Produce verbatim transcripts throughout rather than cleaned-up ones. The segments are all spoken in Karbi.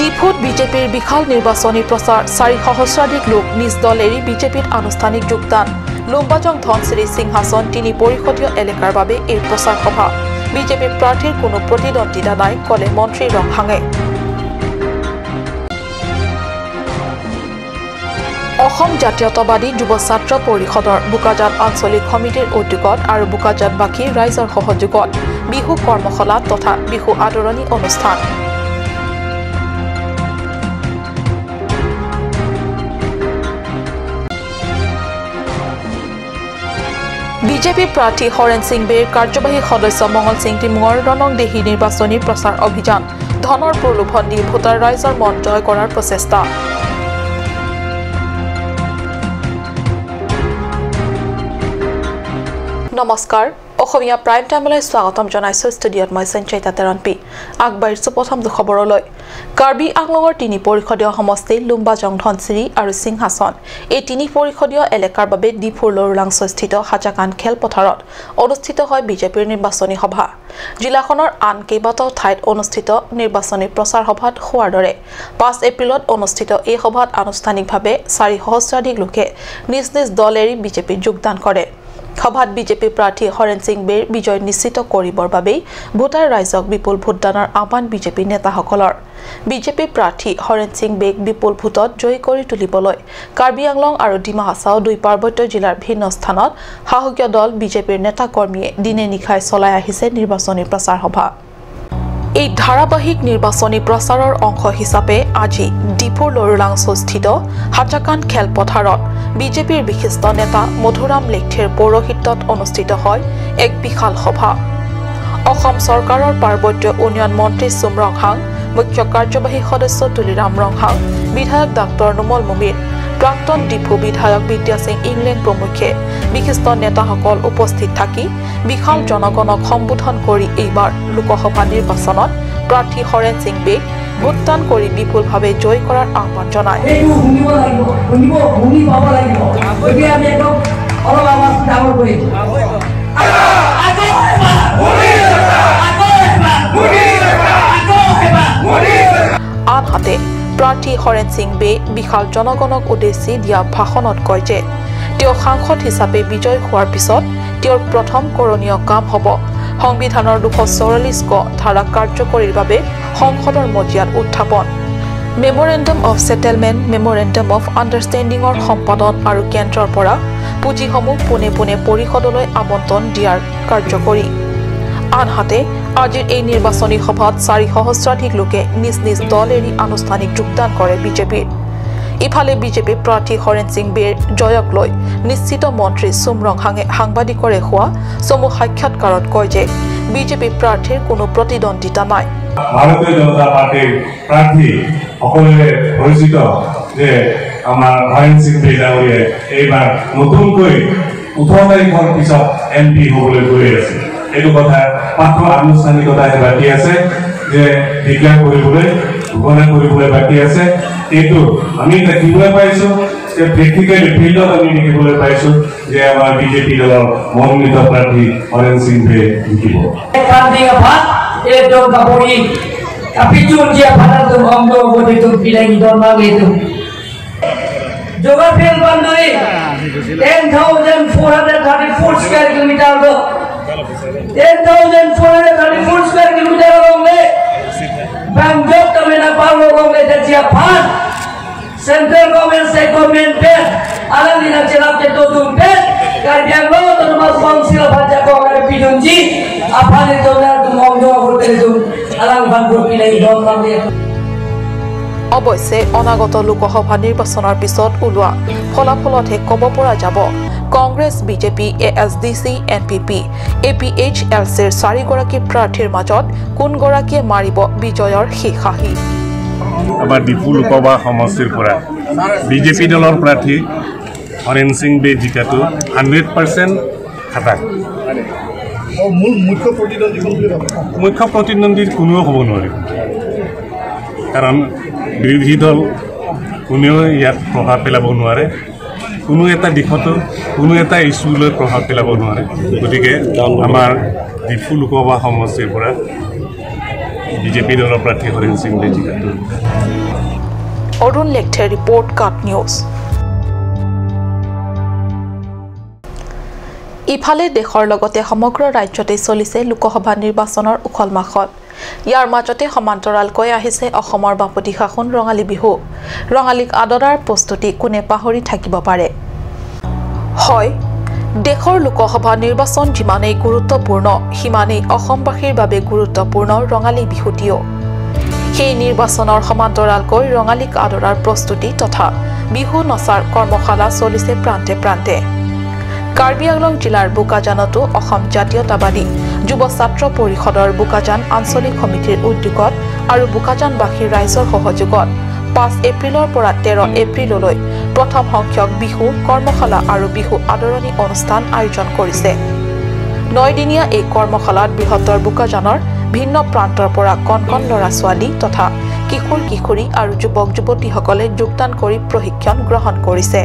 ডিফুত বিজেপিৰ বিশাল নিৰ্বাচনী প্ৰচাৰ, চাৰি সহস্ৰাধিক লোক নিজ দল এৰি বিজেপিত আনুষ্ঠানিক যোগদান। লুম্বাজং ধনশিৰি সিংহাসন তিনি পৰিষদীয় এলেকাৰ বাবে এই প্ৰচাৰ সভা। বিজেপি প্ৰাৰ্থীৰ কোনো প্ৰতিদ্বন্দ্বিতা নাই, ক'লে মন্ত্ৰী ৰংহাঙে। অসম জাতীয়তাবাদী যুৱ ছাত্ৰ পৰিষদৰ বোকাজাত আঞ্চলিক সমিতিৰ উদ্যোগত আৰু বোকাজাতবাসী ৰাইজৰ সহযোগত বিহু কৰ্মশালা তথা বিহু আদৰণি অনুষ্ঠান। বিজেপি প্ৰাৰ্থী হৰেণ সিং বেৰ কাৰ্যবাহী সদস্য মঙল সিং টিমুঙৰ ৰনং দেহি নিৰ্বাচনী প্ৰচাৰ অভিযান। ধনৰ প্ৰলোভন দি ভোটাৰ ৰাইজৰ মন জয় কৰাৰ প্ৰচেষ্টা। নমস্কাৰ, অসমীয়া প্ৰাইম টাইমলৈ স্বাগতম জনাইছো। ষ্টুডিঅ'ত মই সঞ্চয়িতা তেৰণপি। আগবাঢ়িছো প্ৰথমটো খবৰলৈ। কাৰ্বি আংলঙৰ তিনি পৰিষদীয় সমষ্টি লুম্বাজং, ধনশিৰি আৰু সিংহাসন, এই তিনি পৰিষদীয় এলেকাৰ বাবে ডিফুৰ লৰুলাংচস্থিত হাজাকান খেলপথাৰত অনুষ্ঠিত হয় বিজেপিৰ নিৰ্বাচনী সভা। জিলাখনৰ আন কেইবাটাও ঠাইত অনুষ্ঠিত নিৰ্বাচনী প্ৰচাৰ সভাত হোৱাৰ দৰে পাঁচ এপ্ৰিলত অনুষ্ঠিত এই সভাত আনুষ্ঠানিকভাৱে চাৰি সহস্ৰাধিক লোকে নিজ নিজ দল এৰি বিজেপিত যোগদান কৰে। সভাত বিজেপি প্ৰাৰ্থী হৰেণ সিং বেৰ বিজয় নিশ্চিত কৰিবৰ বাবেই ভোটাৰ ৰাইজক বিপুল ভোটদানৰ আহ্বান বিজেপি নেতাসকলৰ। বিজেপি প্ৰাৰ্থী হৰেণ সিং বেক বিপুল ভোটত জয়ী কৰি তুলিবলৈ কাৰ্বি আংলং আৰু ডিমা হাছাও দুই পাৰ্বত্য জিলাৰ ভিন্ন স্থানত শাসকীয় দল বিজেপিৰ নেতাকৰ্মীয়ে দিনে নিশাই চলাই আহিছে নিৰ্বাচনী প্ৰচাৰ সভা। এই ধাৰাবাহিক নিৰ্বাচনী প্ৰচাৰৰ অংশ হিচাপে আজি ডিফুৰ লৰুলাংচস্থিত হাজাকান খেলপথাৰত বিজেপিৰ বিশিষ্ট নেতা মধুৰাম লেকথেৰ পৌৰোহিত্যত অনুষ্ঠিত হয় এক বিশাল সভা। অসম চৰকাৰৰ পাৰ্বত্য উন্নয়ন মন্ত্ৰী চুম ৰংহাং, মুখ্য কাৰ্যবাহী সদস্য তুলিৰাম ৰংহাং, বিধায়ক ডাক্তৰ নুমল মুমিন, প্ৰাক্তন ডিফু বিধায়ক বিদ্যা সিং ইংলেং প্ৰমুখ্যে বিশিষ্ট নেতাসকল উপস্থিত থাকি বিশাল জনগণক সম্বোধন কৰি এইবাৰ লোকসভা নিৰ্বাচনত প্ৰাৰ্থী হৰেণ সিং বেক ভোটদান কৰি বিপুলভাৱে জয়ী কৰাৰ আহ্বান জনায়। এইটো শুনিব লাগিব, শুনিব, শুনি পাব লাগিব। গতিকে আমি একদম অলপ আৱাজ ডাঙৰ কৰি দিওঁ। আকৌ এবাৰ, আকৌ এবাৰ, আকৌ এবাৰ, আকৌ এবাৰ। আনহাতে প্ৰাৰ্থী হৰেণ সিং বে বিশাল জনগণক উদ্দেশ্যি দিয়া ভাষণত কয় যে তেওঁ সাংসদ হিচাপে বিজয় হোৱাৰ পিছত তেওঁৰ প্ৰথম কৰণীয় কাম হ'ব সংবিধানৰ দুশ চৌৰাল্লিছ ক ধাৰা কাৰ্যকৰীৰ বাবে সংসদৰ মজিয়াত উত্থাপন, memorandum of settlement, memorandum of আণ্ডাৰষ্টেণ্ডিঙৰ সম্পাদন আৰু কেন্দ্ৰৰ পৰা পুঁজিসমূহ পোনে পোনে পৰিষদলৈ আবণ্টন দিয়াৰ কাৰ্যকৰী। আনহাতে আজিৰ এই নিৰ্বাচনী সভাত চাৰি সহস্ৰাধিক লোকে নিজ নিজ দল এৰি আনুষ্ঠানিক যোগদান কৰে বিজেপিত। ইফালে বিজেপি প্ৰাৰ্থী হৰেণ সিং বেৰ জয়ক লৈ নিশ্চিত মন্ত্ৰী চুম ৰংহাঙে সাংবাদিকৰে হোৱা চমু সাক্ষাৎকাৰত কয় যে বিজেপি প্ৰাৰ্থীৰ কোনো প্ৰতিদ্বন্দ্বিতা নাই। ভাৰতীয় জনতা পাৰ্টিৰ প্ৰাৰ্থী সকলোৱে পৰিচিত যে আমাৰ হৰেণ সিং বে ডাঙৰীয়াই এইবাৰ নতুনকৈ ওঠৰ তাৰিখৰ পিছত এম পি হ'বলৈ গৈ আছে। এইটো কথা মাত্ৰ আনুষ্ঠানিকতাহে বাকী আছে যে ডিক্লেয়াৰ কৰিবলৈ, ঘোষণা কৰিবলৈ বাকী আছে। কিন্তু আমি দেখিবলৈ পাইছো যে প্ৰেক্টিকেলি ফিল্ডত আমি দেখিবলৈ পাইছো যে আমাৰ বিজেপি দলৰ মনোনীত প্ৰাৰ্থী হৰেণ সিং বে জিকিব। Panding aphan, edon kapori, kapijun ji aphan atum ongdo bodi tum pilang idon mang itu. Joga field boundary, ten thousand four hundred thirty-four square kilometer do. Ten thousand four hundred thirty-four square kilometer along le. Bang jok tamena palo along le, dan siapan. Central government, state government pen, alang nina chelap ke totum pen, Karbi Anglong Autonomous Council aphan jakong kapidunji, aphan itu na tum ongdo hotel tum, alang bang pur pilai don lang dia. অৱশ্যে অনাগত লোকসভা নিৰ্বাচনৰ পিছত ওলোৱা ফলাফলতহে ক'ব পৰা যাব Congress, BJP, A S D C, N P P, A P H L চিৰ চাৰিগৰাকী প্ৰাৰ্থীৰ মাজত কোনগৰাকীয়ে মাৰিব বিজয়ৰ শেষ হাঁহি। আমাৰ ডিফু লোকসভা সমষ্টিৰ পৰা বিজেপি দলৰ প্ৰাৰ্থী হৰেণ সিং বে জিকাটো হাণ্ড্ৰেড পাৰ্চেণ্ট খাটাং। আৰু মূল মুখ্য প্ৰতিদ্বন্দ্বী কোন বুলি ভাবে? মুখ্য প্ৰতিদ্বন্দ্বী কোনেও হ'ব নোৱাৰিব, কাৰণ বিৰোধী দল কোনেও ইয়াত প্ৰভাৱ পেলাব নোৱাৰে, কোনো এটা দিশতো, কোনো এটা ইছ্যু লৈ প্ৰভাৱ পেলাব নোৱাৰে। গতিকে আমাৰ ডিফু লোকসভা সমষ্টিৰ পৰা বিজেপি দলৰ প্ৰাৰ্থী হৰেণ সিং বেজী। অৰুণ লেকথেৰ ৰিপৰ্ট, কাট নিউজ। ইফালে দেশৰ লগতে সমগ্ৰ ৰাজ্যতে চলিছে লোকসভা নিৰ্বাচনৰ উখল মাখল। ইয়াৰ মাজতে সমান্তৰালকৈ আহিছে অসমৰ বাপতি সাহোন ৰঙালী বিহু। ৰঙালীক আদৰাৰ প্ৰস্তুতি কোনে পাহৰি থাকিব পাৰে? হয়, দেশৰ লোকসভা নিৰ্বাচন যিমানেই গুৰুত্বপূৰ্ণ, সিমানেই অসমবাসীৰ বাবে গুৰুত্বপূৰ্ণ ৰঙালী বিহুটিও। সেই নিৰ্বাচনৰ সমান্তৰালকৈ ৰঙালীক আদৰাৰ প্ৰস্তুতি তথা বিহু নচাৰ কৰ্মশালা চলিছে প্ৰান্তে প্ৰান্তে। কাৰ্বি আংলং জিলাৰ বোকাজানতো অসম জাতীয়তাবাদী যুৱ ছাত্ৰ পৰিষদৰ বোকাজান আঞ্চলিক সমিতিৰ উদ্যোগত আৰু বোকাজানবাসী ৰাইজৰ সহযোগত পাঁচ এপ্ৰিলৰ পৰা তেৰ এপ্ৰিললৈ প্ৰথম সংখ্যক বিহু কৰ্মশালা আৰু বিহু আদৰণি অনুষ্ঠান আয়োজন কৰিছে। নৈদিনীয়া এই কৰ্মশালাত বৃহত্তৰ বোকাজানৰ ভিন্ন প্ৰান্তৰ পৰা কণ কণ ল'ৰা ছোৱালী তথা কিশোৰ কিশোৰী আৰু যুৱক যুৱতীসকলে যোগদান কৰি প্ৰশিক্ষণ গ্ৰহণ কৰিছে।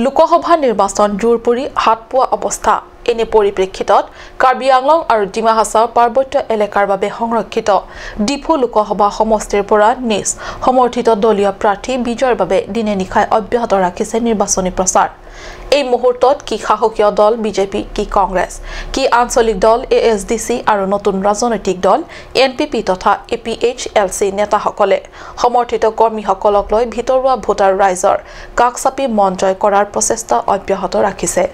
লোকসভা নিৰ্বাচন জোৰ পৰি হাত পোৱা অৱস্থা। এনে পৰিপ্ৰেক্ষিতত কাৰ্বি আংলং আৰু ডিমা হাছাও পাৰ্বত্য এলেকাৰ বাবে সংৰক্ষিত ডিফু লোকসভা সমষ্টিৰ পৰা নিজ সমৰ্থিত দলীয় প্ৰাৰ্থী বিজয়ৰ বাবে দিনে নিশাই অব্যাহত ৰাখিছে নিৰ্বাচনী প্ৰচাৰ। এই মুহূৰ্তত কি শাসকীয় দল বিজেপি, কি কংগ্ৰেছ, কি আঞ্চলিক দল এ এছ ডি চি আৰু নতুন ৰাজনৈতিক দল এন পি পি তথা এ পি এইচ এল চি নেতাসকলে সমৰ্থিত কৰ্মীসকলক লৈ ভিতৰুৱা ভোটাৰ ৰাইজৰ কাষ চাপি মন জয় কৰাৰ প্ৰচেষ্টা অব্যাহত ৰাখিছে।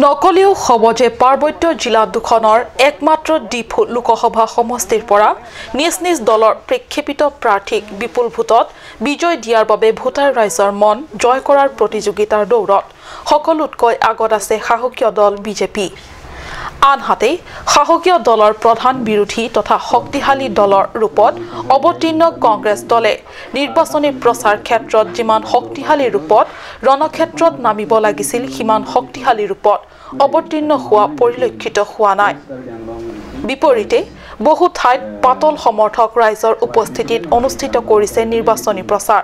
নকলেও হ'ব যে পাৰ্বত্য জিলা দুখনৰ একমাত্ৰ ডিফু লোকসভা সমষ্টিৰ পৰা নিজ নিজ দলৰ প্ৰক্ষেপিত প্ৰাৰ্থীক বিপুল ভোটত বিজয় দিয়াৰ বাবে ভোটাৰ ৰাইজৰ মন জয় কৰাৰ প্ৰতিযোগিতাৰ দৌৰত সকলোতকৈ আগত আছে শাসকীয় দল বিজেপি। আনহাতে শাসকীয় দলৰ প্ৰধান বিৰোধী তথা শক্তিশালী দলৰ ৰূপত অৱতীৰ্ণ কংগ্ৰেছ দলে নিৰ্বাচনী প্ৰচাৰ ক্ষেত্ৰত যিমান শক্তিশালী ৰূপত ৰণক্ষেত্ৰত নামিব লাগিছিল, সিমান শক্তিশালী ৰূপত অৱতীৰ্ণ হোৱা পৰিলক্ষিত হোৱা নাই। বিপৰীতে বহু ঠাইত পাতল সমৰ্থক ৰাইজৰ উপস্থিতিত অনুষ্ঠিত কৰিছে নিৰ্বাচনী প্ৰচাৰ।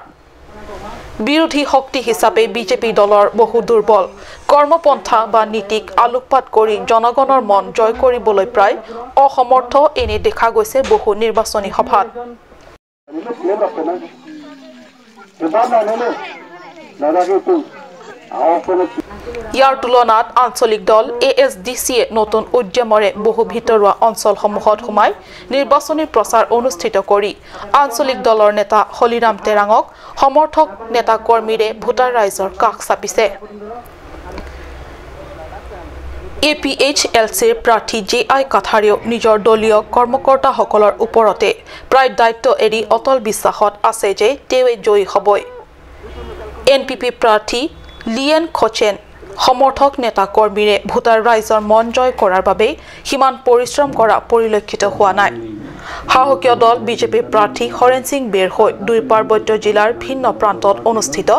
বিৰোধী শক্তি হিচাপে বিজেপি দলৰ বহু দুৰ্বল কৰ্মপন্থা বা নীতিক আলোকপাত কৰি জনগণৰ মন জয় কৰিবলৈ প্ৰায় অসমৰ্থ এনে দেখা গৈছে বহু নিৰ্বাচনী সভাত। ইয়াৰ তুলনাত আঞ্চলিক দল এ এছ ডি চিয়ে নতুন উদ্যমৰে বহু ভিতৰুৱা অঞ্চলসমূহত সোমাই নিৰ্বাচনী প্ৰচাৰ অনুষ্ঠিত কৰি আঞ্চলিক দলৰ নেতা হলিৰাম তেৰাঙক সমৰ্থক নেতা কৰ্মীৰে ভোটাৰ ৰাইজৰ কাষ চাপিছে। এ পি এইচ এল চিৰ প্ৰাৰ্থী জে আই কাথাৰেও নিজৰ দলীয় কৰ্মকৰ্তাসকলৰ ওপৰতে প্ৰায় দায়িত্ব এৰি অটল বিশ্বাসত আছে যে তেৱে জয়ী হ'বই। এন পি পি প্ৰাৰ্থী লিয়েন খচেন সমৰ্থক নেতা কৰ্মীৰে ভোটাৰ ৰাইজৰ মন জয় কৰাৰ বাবে সিমান পৰিশ্ৰম কৰা পৰিলক্ষিত হোৱা নাই। শাসকীয় দল বিজেপিৰ প্ৰাৰ্থী হৰেণ সিং বেৰ হৈ দুই পাৰ্বত্য জিলাৰ ভিন্ন প্ৰান্তত অনুষ্ঠিত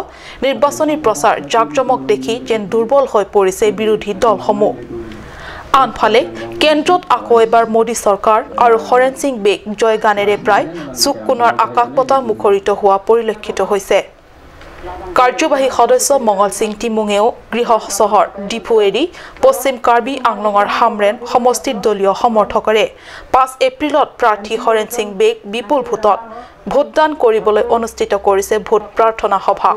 নিৰ্বাচনী প্ৰচাৰ জাকজমক দেখি যেন দুৰ্বল হৈ পৰিছে বিৰোধী দলসমূহ। আনফালে কেন্দ্ৰত আকৌ এবাৰ মোদী চৰকাৰ আৰু হৰেণ সিং বেক জয় গানেৰে প্ৰায় চুক কোণৰ আকাশ বতাহ মুখৰিত হোৱা পৰিলক্ষিত হৈছে। কাৰ্যবাহী সদস্য মঙল সিং টিমুঙেও গৃহ চহৰ ডিফু এৰি পশ্চিম কাৰ্বি আংলঙৰ হামৰেণ সমষ্টিত দলীয় সমৰ্থকৰে পাঁচ এপ্ৰিলত প্ৰাৰ্থী হৰেণ সিং বেক বিপুল ভোটত ভোটদান কৰিবলৈ অনুষ্ঠিত কৰিছে ভোট প্ৰাৰ্থনা সভা।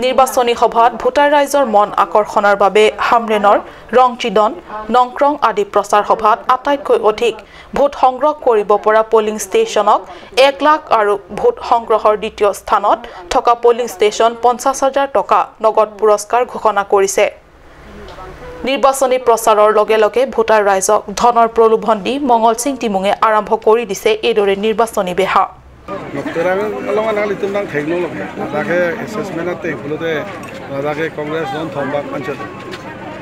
নিৰ্বাচনী সভাত ভোটাৰ ৰাইজৰ মন আকৰ্ষণৰ বাবে হামৰেণৰ ৰংচিদন, নংক্ৰং আদি প্ৰচাৰ সভাত আটাইতকৈ অধিক ভোট সংগ্ৰহ কৰিব পৰা পলিং ষ্টেচনক এক লাখ আৰু ভোট সংগ্ৰহৰ দ্বিতীয় স্থানত থকা পলিং ষ্টেচন পঞ্চাশ হাজাৰ টকা নগদ পুৰস্কাৰ ঘোষণা কৰিছে। নিৰ্বাচনী প্ৰচাৰৰ লগে লগে ভোটাৰ ৰাইজক ধনৰ প্ৰলোভন দি মঙল সিং টিমুঙে আৰম্ভ কৰি দিছে এইদৰে নিৰ্বাচনী বেহা। Nokterang along anang litum nang thek nong lo. Ladak ke assessment ateng pulote ladak ke Congress don thom bak anchot.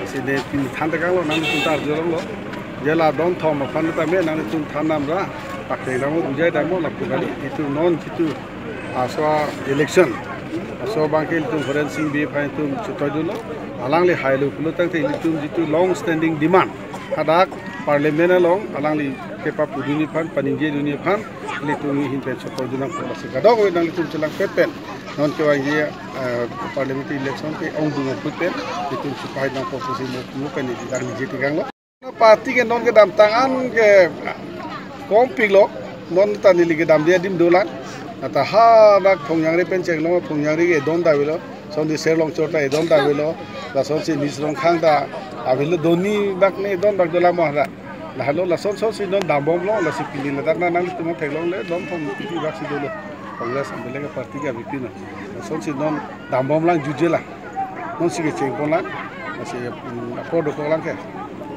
Sini pini than tekang lo nang litum tar jolong lo. Jela don thom aphan ta me nang litum than nam ra. Pak te damo bujai damo lapu kali itu non itu aswa election. Aswa bangke litum Horen Singh Bey aphan itum chutoi dun lo. Alangli hai lo pulo tangte litum jitu long standing demand. Hadak parliament along alangli kepapu dunji aphan, paningje dunji aphan, litum ahin pen chotoi dun nangkok lasi kadokave nanglitum chelang pet pen. Non kevangji, eh, parliamentary election ke ongdung aput pen, itum sipai nangpo pusi mo mo pen dak ningje tikang lo. Party ke non kedamtang an ke kompik lo, non ta neli kedamde adim dolang. Ata ha dak Thongjangre pen chenglong, Thongjangre ke edon ta avelo, sonsi Serlongchor ta edon ta avelo, lasonsi Nijrong khang ta avelo, doni bak ne edon bak dolang mo hara. Lahelo lason sonsi non dambomlo, lasi pini ladak na nangtum theklongle, dom thom piti bak si dolo. Congress ambele ke party ke avepinlo. Lasonsi non dambomlang, jujela. Nonsi kechengponlang. Lasi, mm, apor dokoklang ke.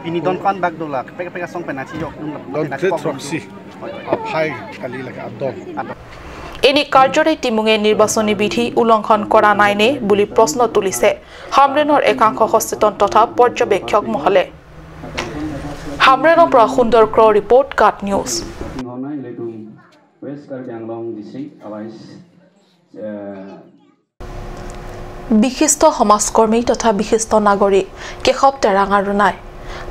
Pini don pan bak dolang, kepek kepek asong pen achi yok dun. Don kre throksi. Aphai kali lake adon. এনে কাৰ্যৰে টিমুঙে নিৰ্বাচনী বিধি উলংঘন কৰা নাইনে বুলি প্ৰশ্ন তুলিছে হামৰেনৰ একাংশ সচেতন তথা পৰ্যবেক্ষক মহলে। হামৰেনৰ পৰা সুন্দৰ ক্ৰ ৰিপৰ্ট, কাট news. West Karbi Anglong District Awais, eh, বিশিষ্ট সমাজকৰ্মী তথা বিশিষ্ট নাগৰিক কেশৱ তেৰাং আৰু নাই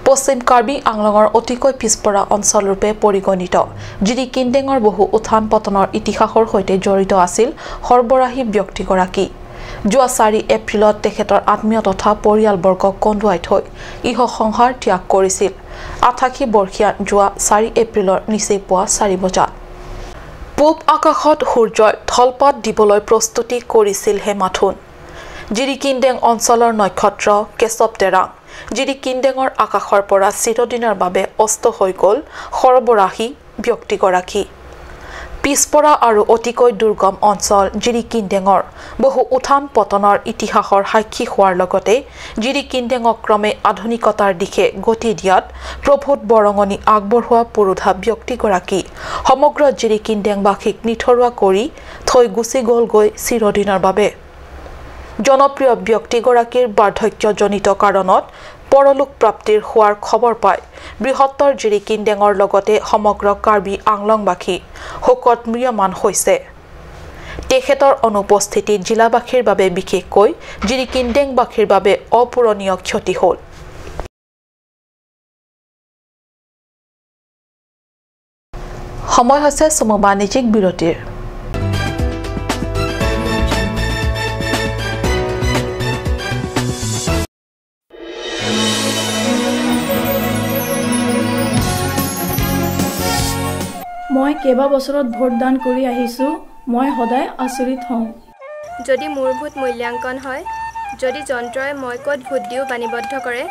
পশ্চিম কাৰ্বি আংলঙৰ অতিকৈ পিছপৰা অঞ্চল ৰূপে পৰিগণিত জিৰিকিনডেঙৰ বহু উত্থান পতনৰ ইতিহাসৰ সৈতে জড়িত আছিল সৰবৰাহী ব্যক্তিগৰাকী। যোৱা চাৰি এপ্ৰিলত তেখেতৰ আত্মীয় তথা পৰিয়ালবৰ্গক কন্দুৱাই থৈ ইহ সংসাৰ ত্যাগ কৰিছিল আঠাশী বৰ্ষীয়া যোৱা চাৰি এপ্ৰিলৰ নিচেই পুৱা চাৰি বজাত। পূব আকাশত সূৰ্যই থলপাত দিবলৈ প্ৰস্তুতি কৰিছিল হেমাথোন। জিৰিকিনডেং অঞ্চলৰ নক্ষত্ৰ কেশৱ তেৰাং জিৰিকিনডেঙৰ আকাশৰ পৰা চিৰদিনৰ বাবে অস্ত হৈ গ'ল সৰবৰাহী ব্যক্তিগৰাকী। পিছপৰা আৰু অতিকৈ দুৰ্গম অঞ্চল জিৰিকিনডেঙৰ বহু উত্থান পতনৰ ইতিহাসৰ সাক্ষী হোৱাৰ লগতে জিৰিকিনডেঙক ক্ৰমে আধুনিকতাৰ দিশে গতি দিয়াত প্ৰভূত বৰঙণি আগবঢ়োৱা পুৰোধা ব্যক্তিগৰাকী সমগ্ৰ জিৰিকিনডেংবাসীক নিঠৰুৱা কৰি থৈ গুচি গ'লগৈ চিৰদিনৰ বাবে। জনপ্ৰিয় ব্যক্তিগৰাকীৰ বাৰ্ধক্যজনিত কাৰণত পৰলোক প্ৰাপ্তিৰ হোৱাৰ খবৰ পাই বৃহত্তৰ জিৰিকিনডেঙৰ লগতে সমগ্ৰ কাৰ্বি আংলংবাসী শোকত ম্ৰিয়মান হৈছে। তেখেতৰ অনুপস্থিতি জিলাবাসীৰ বাবে বিশেষকৈ জিৰিকিনডেংবাসীৰ বাবে অপূৰণীয় ক্ষতি হ'ল। সময় হৈছে চমু বাণিজ্যিক বিৰতিৰ। মই কেইবাবছৰত ভোটদান কৰি আহিছো, মই সদায় আচৰিত হওঁ। যদি মোৰ ভোট মূল্যাংকন হয়, যদি যন্ত্ৰই মই ক'ত ভোট দিওঁ বাণীবদ্ধ কৰে,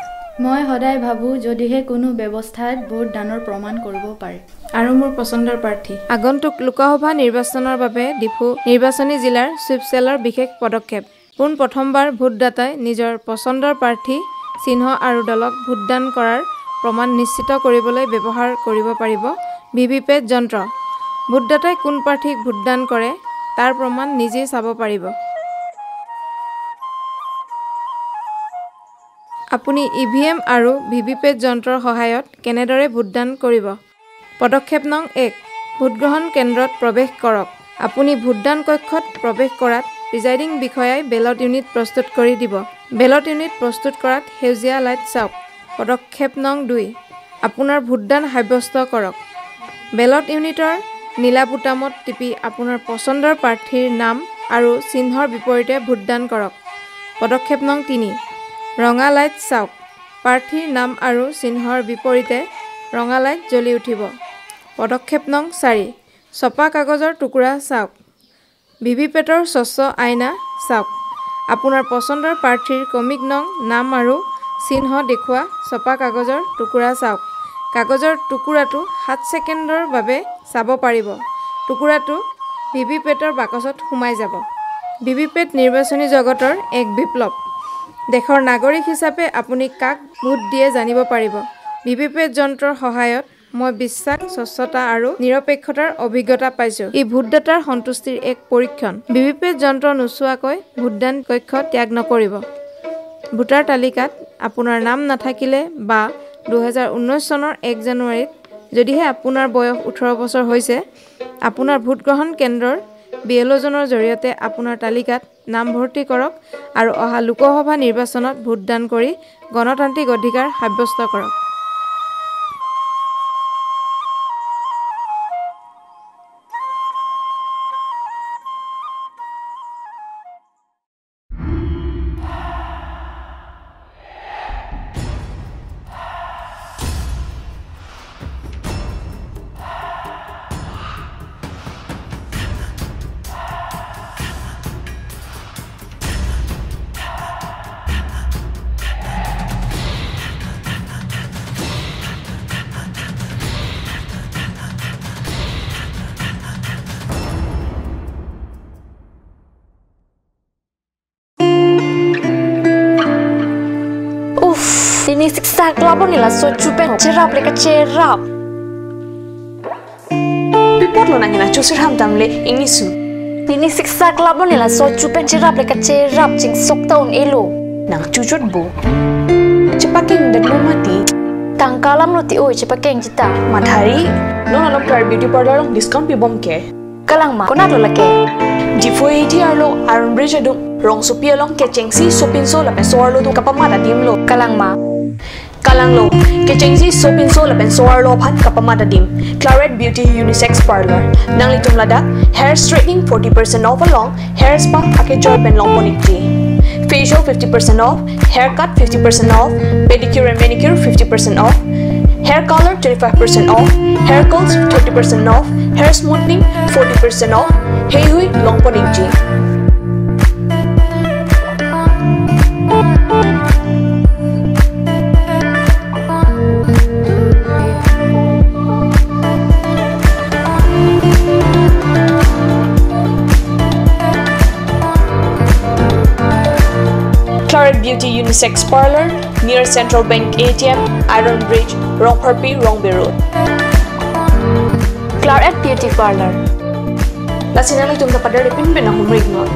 মই সদায় ভাবো যদিহে কোনো ব্যৱস্থাত ভোটদানৰ প্ৰমাণ কৰিব পাৰে। আৰু মোৰ পচন্দৰ প্ৰাৰ্থী। আগন্তুক লোকসভা নিৰ্বাচনৰ বাবে ডিফু নিৰ্বাচনী জিলাৰ ছুইপ চেলৰ বিশেষ পদক্ষেপ। পোন প্ৰথমবাৰ ভোটদাতাই নিজৰ পচন্দৰ প্ৰাৰ্থী, চিহ্ন আৰু দলক ভোটদান কৰাৰ প্ৰমাণ নিশ্চিত কৰিবলৈ ব্যৱহাৰ কৰিব পাৰিব ভি ভি পেট যন্ত্ৰ। ভোটদাতাই কোন প্ৰাৰ্থীক ভোটদান কৰে, তাৰ প্ৰমাণ নিজেই চাব পাৰিব। আপুনি ই ভি এম আৰু ভি ভি পেট যন্ত্ৰৰ সহায়ত কেনেদৰে ভোটদান কৰিব? পদক্ষেপ নং এক, ভোটগ্ৰহণ কেন্দ্ৰত প্ৰৱেশ কৰক। আপুনি ভোটদান কক্ষত প্ৰৱেশ কৰাত প্ৰিজাইডিং বিষয়াই বেলট ইউনিট প্ৰস্তুত কৰি দিব। বেলট ইউনিট প্ৰস্তুত কৰাত সেউজীয়া লাইট চাওক। পদক্ষেপ নং দুই, আপোনাৰ ভোটদান সাব্যস্ত কৰক। বেলট ইউনিটৰ নীলা বুটামত টিপি আপোনাৰ পচন্দৰ প্ৰাৰ্থীৰ নাম আৰু চিহ্নৰ বিপৰীতে ভোটদান কৰক। পদক্ষেপ নং তিনি, ৰঙা লাইট চাওক। প্ৰাৰ্থীৰ নাম আৰু চিহ্নৰ বিপৰীতে ৰঙা লাইট জ্বলি উঠিব। পদক্ষেপ নং চাৰি, ছপা কাগজৰ টুকুৰা চাওক। ভি ভি পেটৰ স্বচ্ছ আইনা চাওক। আপোনাৰ পচন্দৰ প্ৰাৰ্থীৰ ক্ৰমিক নং, নাম আৰু চিহ্ন দেখুওৱা ছপা কাগজৰ টুকুৰা চাওক। কাগজৰ টুকুৰাটো সাত ছেকেণ্ডৰ বাবে চাব পাৰিব। টুকুৰাটো ভি ভি পেটৰ বাকচত সোমাই যাব। ভি ভি পেট নিৰ্বাচনী জগতৰ এক বিপ্লৱ। দেশৰ নাগৰিক হিচাপে আপুনি কাক ভোট দিয়ে জানিব পাৰিব। ভি ভি পেট যন্ত্ৰৰ সহায়ত মই বিশ্বাস, স্বচ্ছতা আৰু নিৰপেক্ষতাৰ অভিজ্ঞতা পাইছো। ই ভোটদাতাৰ সন্তুষ্টিৰ এক পৰীক্ষণ। ভি ভি পেট যন্ত্ৰ নোচোৱাকৈ ভোটদান কক্ষ ত্যাগ নকৰিব। ভোটাৰ তালিকাত আপোনাৰ নাম নাথাকিলে বা দুহেজাৰ ঊনৈছ চনৰ এক জানুৱাৰীত যদিহে আপোনাৰ বয়স ওঠৰ বছৰ হৈছে, আপোনাৰ ভোটগ্ৰহণ কেন্দ্ৰৰ বি এল অ'জনৰ জৰিয়তে আপোনাৰ তালিকাত নাম ভৰ্তি কৰক আৰু অহা লোকসভা নিৰ্বাচনত ভোটদান কৰি গণতান্ত্ৰিক অধিকাৰ সাব্যস্ত কৰক। Pini siksak lapu neli laso chu pen cherap le kacherap. Pi apotlo nang hena chusir ham tamle ingnisu. Pini siksak lapu neli laso chu pen cherap le kacherap, chingsok ta un-elo. Nang chuchot bo. Chepakeng det mo mati. Tangka alam lo ti oi, chepakeng chita. Madhari. Non along Claret Beauty Parlour along discount pibom ke. Kalang ma, konat lo lake? Diphu A T arlo Iron Bridge adung rongsopi along kechengsi sopinso lapen so-arlo atum kapamat adim lo. Kalang ma? Kalang lo, kechengsi sopinso lapen so-arlo aphan kapamat adim. Claret Beauty Unisex Parlour. Nanglitum ladak hair straightening forty percent off along hair spa akejoi pen longpon ikji. Facial fifty percent off, haircut fifty percent off, pedicure and manicure fifty percent off, hair color twenty-five percent off, hair curls thirty percent off, hair smoothing forty percent off, heihui longpon ikji. Claret Beauty Unisex Parlour, near Central Bank A T M, Iron Bridge, Rongpharpi, Rongbe Road. Claret Beauty Parlour. Lasi nanglitum ta pader pin pin ahum ring non.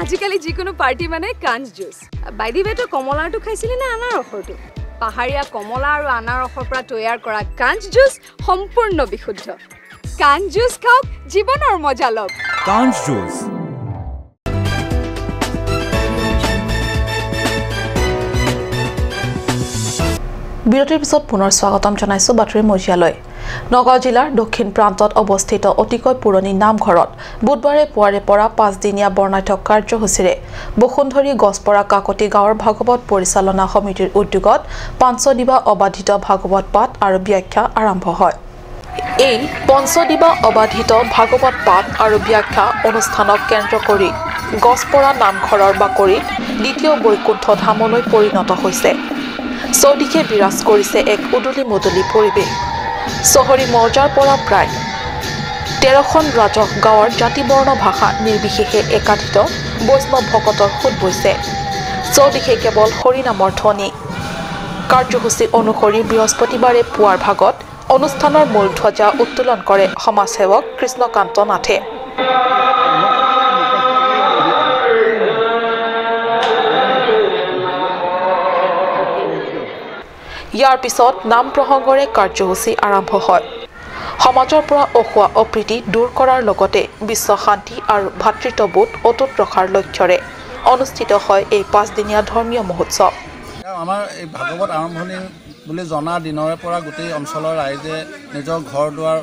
আজিকালি যিকোনো পাৰ্টি মানে কাঞ্চ juice. By the ৱে, তই কমলাৰটো খাইছিলি নে আনাৰসৰটো? পাহাৰীয়া কমলা আৰু আনাৰসৰ পৰা তৈয়াৰ কৰা কাঞ্চ জুচ সম্পূৰ্ণ বিশুদ্ধ। কাঞ্চ জুচ খাওক, জীৱনৰ মজা লওক। কাঞ্চ জুচ। বিৰতিৰ পিছত পুনৰ স্বাগতম জনাইছো বাতৰি মজিয়ালৈ। নগাঁও জিলাৰ দক্ষিণ প্ৰান্তত অৱস্থিত অতিকৈ পুৰণি নামঘৰত বুধবাৰে পুৱাৰে পৰা পাঁচদিনীয়া বৰ্ণাঢ্য কাৰ্যসূচীৰে বসুন্ধৰী গছপৰা কাকতি গাঁৱৰ ভাগৱত পৰিচালনা সমিতিৰ উদ্যোগত পঞ্চদিবা অবাধিত ভাগৱত পাঠ আৰু ব্যাখ্যা আৰম্ভ হয়। এই পঞ্চদিবা অবাধিত ভাগৱত পাঠ আৰু ব্যাখ্যা অনুষ্ঠানক কেন্দ্ৰ কৰি গছপৰা নামঘৰৰ বাকৰিত দ্বিতীয় বৈকুণ্ঠ ধামলৈ পৰিণত হৈছে। চৌদিশে বিৰাজ কৰিছে এক উদুলি মুদুলি পৰিৱেশ। চহৰী মৌজাৰ পৰা প্ৰায় তেৰখন ৰাজহ গাঁৱৰ জাতি বৰ্ণ ভাষা নিৰ্বিশেষে একাধিত বৈষ্ণৱ ভকতৰ সোঁত বৈছে। চৌদিশে কেৱল হৰিনামৰ ধ্বনি। কাৰ্যসূচী অনুসৰি বৃহস্পতিবাৰে পুৱাৰ ভাগত অনুষ্ঠানৰ মূল ধ্বজা উত্তোলন কৰে সমাজসেৱক কৃষ্ণকান্ত নাথে। ইয়াৰ পিছত নাম প্ৰসংগৰে কাৰ্যসূচী আৰম্ভ হয়। সমাজৰ পৰা অহোৱা অপ্ৰীতি দূৰ কৰাৰ লগতে বিশ্ব শান্তি আৰু ভাতৃত্ববোধ অটুট ৰখাৰ লক্ষ্যৰে অনুষ্ঠিত হয় এই পাঁচদিনীয়া ধৰ্মীয় মহোৎসৱ। আমাৰ এই ভাগৱত আৰম্ভণি বুলি জনা দিনৰে পৰা গোটেই অঞ্চলৰ ৰাইজে নিজৰ ঘৰ দুৱাৰ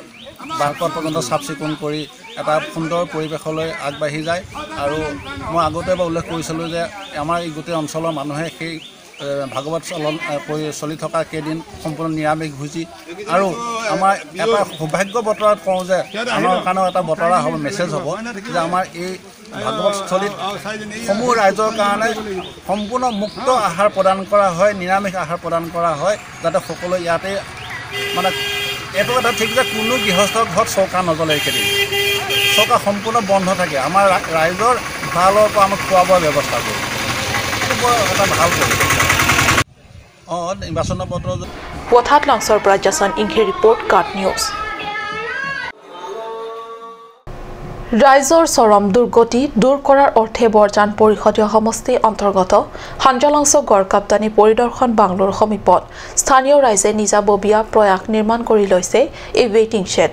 বাৰকত পৰ্যন্ত চাফ চিকুণ কৰি এটা সুন্দৰ পৰিৱেশলৈ আগবাঢ়ি যায়। আৰু মই আগতে এবাৰ উল্লেখ কৰিছিলোঁ যে আমাৰ এই গোটেই অঞ্চলৰ মানুহে সেই, এ, ভাগৱত চলন, এ, পৰি-, চলি থকা কেইদিন সম্পূৰ্ণ নিৰামিষ ভোজী। আৰু আমাৰ এটা সৌভাগ্য বতৰা কওঁ যে আমাৰ কাৰণেও এটা বতৰা হ'ব, মেছেজ হ'ব যে আমাৰ এই ভাগৱতস্থলীত সমূহ ৰাইজৰ কাৰণে সম্পূৰ্ণ মুক্ত আহাৰ প্ৰদান কৰা হয়, নিৰামিষ আহাৰ প্ৰদান কৰা হয়, যাতে সকলোৱে ইয়াতে, মানে, এইটো এটা ঠিক যে কোনো গৃহস্থ ঘৰত চৌকা নজ্বলে এইকেইদিন। চৌকা সম্পূৰ্ণ বন্ধ থাকে। আমাৰ ৰা-, ৰাইজৰ ভঁৰালৰ পৰা আমাক খোৱা বোৱাৰ ব্যৱস্থা কৰোঁ। এইটো বৰ এটা ভাল পৰিৱেশ। অ, নিৰ্বাচনৰ বতৰ য- Vothatlangso পৰা Jason Inghe report, Kath News। ৰাইজৰ চৰম দুৰ্গতি দূৰ কৰাৰ অৰ্থে বৰজান পৰিষদীয় সমষ্টিৰ অন্তৰ্গত হাঞ্জালাংচ গড় কাপ্তানি পৰিদৰ্শন বাংলোৰ সমীপত স্থানীয় ৰাইজে নিজাববীয়া প্ৰয়াস নিৰ্মাণ কৰি লৈছে এই ৱেটিং শ্বেড।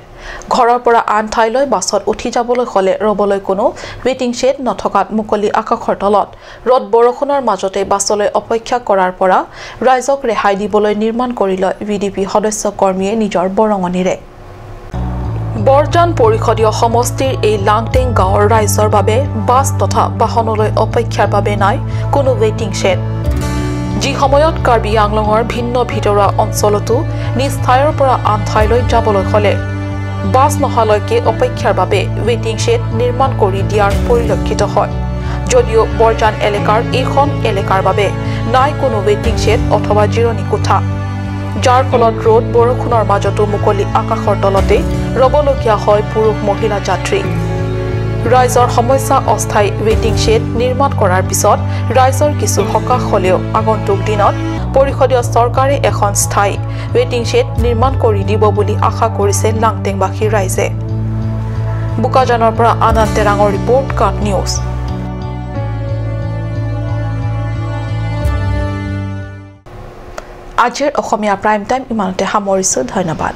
ঘৰৰ পৰা আন ঠাইলৈ বাছত উঠি যাবলৈ হ'লে ৰ'বলৈ কোনো ৱেটিং শ্বেড নথকাত মুকলি আকাশৰ তলত ৰ'দ বৰষুণৰ মাজতে বাছলৈ অপেক্ষা কৰাৰ পৰা ৰাইজক ৰেহাই দিবলৈ নিৰ্মাণ কৰি লয় ভি ডি পি সদস্য কৰ্মীয়ে নিজৰ বৰঙণিৰে। বৰজান পৰিষদীয় সমষ্টিৰ এই লাংটেং গাঁৱৰ ৰাইজৰ বাবে বাছ তথা বাহনলৈ অপেক্ষাৰ বাবে নাই কোনো ৱেটিং শ্বেড। যি সময়ত কাৰ্বি আংলঙৰ ভিন্ন ভিতৰুৱা অঞ্চলতো নিজ ঠাইৰ পৰা আন ঠাইলৈ যাবলৈ হ'লে বাছ নহালৈকে অপেক্ষাৰ বাবে ৱেটিং শ্বেড নিৰ্মাণ কৰি দিয়াৰ পৰিলক্ষিত হয়। যদিও বৰজান এলেকাৰ এইখন এলেকাৰ বাবে নাই কোনো ৱেটিং শ্বেড অথবা জিৰণি কোঠা, যাৰ ফলত ৰ'দ বৰষুণৰ মাজতো মুকলি আকাশৰ তলতে ৰ'বলগীয়া হয় পুৰুষ মহিলা যাত্ৰী। ৰাইজৰ সমস্যা অস্থায়ী ৱেটিং শ্বেড নিৰ্মাণ কৰাৰ পিছত ৰাইজৰ কিছু সকাহ হ'লেও আগন্তুক দিনত পৰিষদীয় চৰকাৰে এখন স্থায়ী ৱেটিং শ্বেড নিৰ্মাণ কৰি দিব বুলি আশা কৰিছে লাংটেংবাসী ৰাইজে। বোকাজানৰ পৰা আনন্দ তেৰাঙৰ ৰিপৰ্ট, কাট নিউজ। আজিৰ অসমীয়া প্ৰাইম টাইম ইমানতে সামৰিছো। ধন্যবাদ।